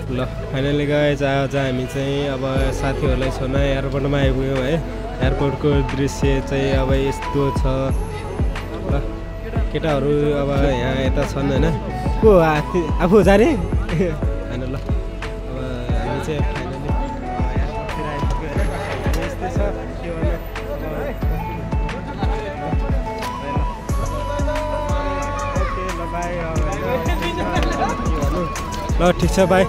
ल finally guys आज हामी चाहिँ अब साथीहरूलाई छोड्न एयरपोर्टमा आइपुग्यौँ है। एयरपोर्टको दृश्य चाहिँ अब यस्तो छ। ल केटाहरू अब यहाँ यता छन् होइन। को आफू जाने होइन। ल अब हामी चाहिँ फाइनली एयरपोर्टतिर आइपुग्यो होइन। यस्तै छ के भन्नु। ल ठिक छ भाइ।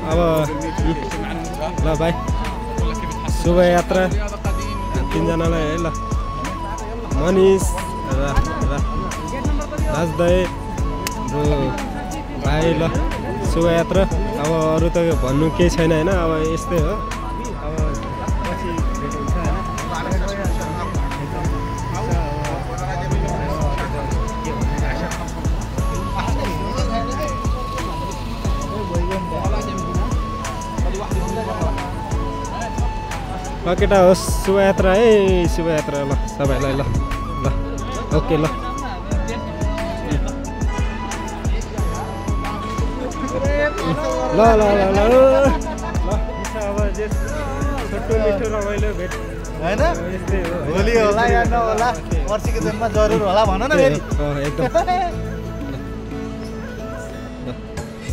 अब ल भाइ शुभ यात्रा तीनजनालाई है। ल मनिष राजदय र भाइ ल शुभ यात्रा। अब अरू त भन्नु केही छैन होइन। अब यस्तै हो। अब पछि भेट हुन्छ होइन। केटा होस् शुभ यात्रा है। शुभ यात्रा ल सबैलाई। ल ल ओके ल ल ल ल ल अब छोटो मिठो रमाइलो भेट होइन। भोलि होला या नहोला पर्सिको दिनमा जरुर होला भन न फेरि। एकदम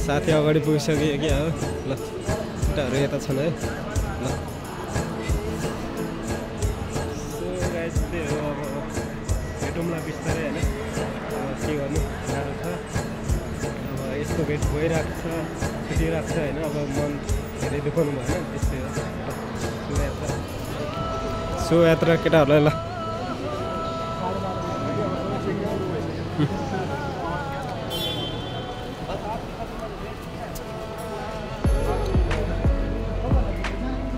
साथी अगाडि पुगिसक्यो क्या हो। ल केटाहरू यता छन् है। ल भेटौँला बिस्तारै होइन। के गर्नु गाह्रो छ। अब यस्तो भेट भइरहेको छ छुटिरहेको छ होइन। अब मन धेरै दुखाउनु भएन। त्यस्तै हो। शुभ यात्रा केटाहरूलाई। ल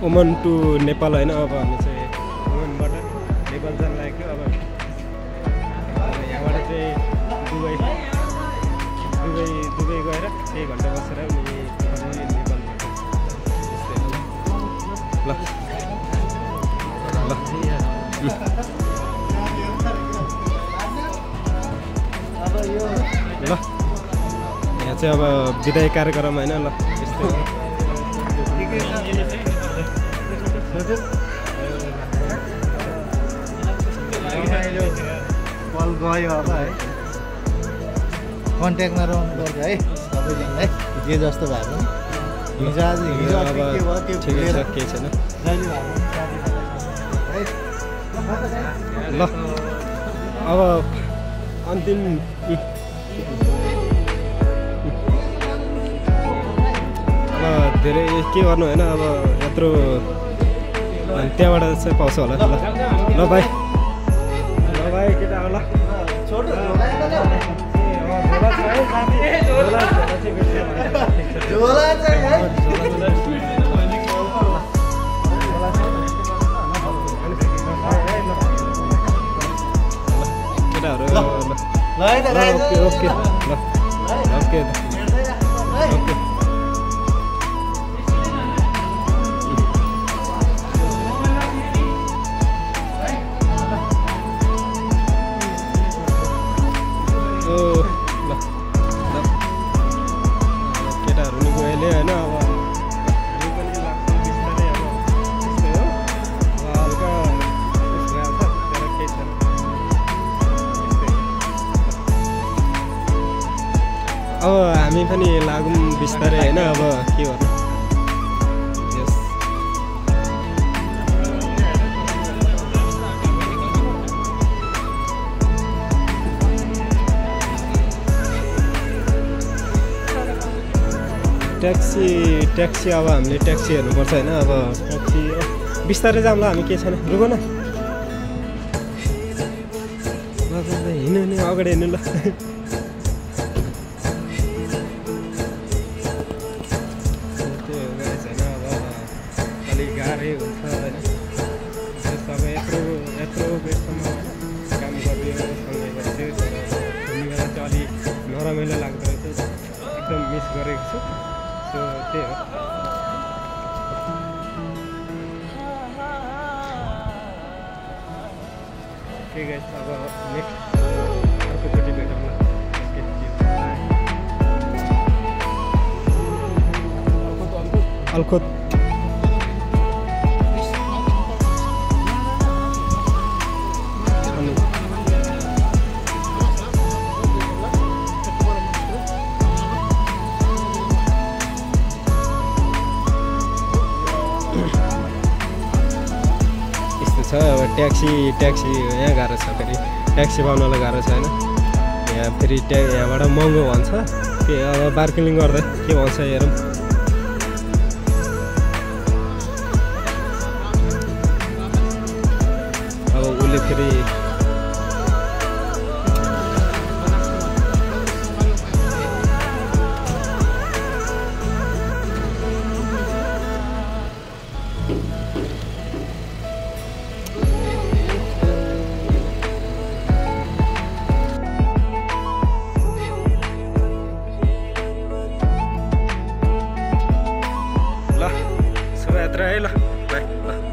ओमन टु नेपाल होइन। अब हामी चाहिँ ओमनबाट नेपाल जान लागेको। अब यहाँबाट चाहिँ दुबई गएर 1 घन्टा बसेर अनि नेपाल ल ल ल यहाँ चाहिँ अब विदाय कार्यक्रम होइन। ल त्यस्तै हो। कल गयो अब है। कन्ट्याक्टमा रहनु पर्छ है सबैजना है। जे जस्तो भए पनि हिजो आज हिजो अब ठिकै छ केही छैन। ल अब अन्तिम अब धेरै के गर्नु होइन। अब यत्रो त्यहाँबाट चाहिँ पाउँछ होला। ल भाइ ल भाइ केटा होला। केटाहरू ओके ओके ल ओके ओके केटाहरू नि गएले होइन। अब हामी पनि लाग्छ बिस्तारै। अब त्यस्तै हो। हल्का गएको छ तर केही छैन। अब हामी पनि लागौँ बिस्तारै होइन। अब के गर्नु। ट्याक्सी अब हामीले ट्याक्सी हेर्नुपर्छ होइन। अब ट्याक्सी बिस्तारै जाउँला हामी। के छैन रुको न। हिँड्नु नि अगाडि हिँड्नु ल। अलिक गाह्रै हुन्छ होइन। सबै यत्रो बेरसम्म काम गरिदियो सँगै बस्थ्यो तर घुम्ने बेला चाहिँ अलिक नरमाइलो लाग्दो रहेछ। एकदम मिस गरेको छु। सो त्यही हो। ठिक है। अब नेक्स्ट अर्कोचोटि भेटौँला। अल्खोत छ। अब ट्याक्सी यहाँ गाह्रो छ, फेरि ट्याक्सी पाउनलाई गाह्रो छ होइन। यहाँ फेरि यहाँबाट महँगो भन्छ, के अब बार्गेनिङ गर्दा के भन्छ हेरौँ। अब उसले फेरि शुभयात्रा है ल, बाई ल।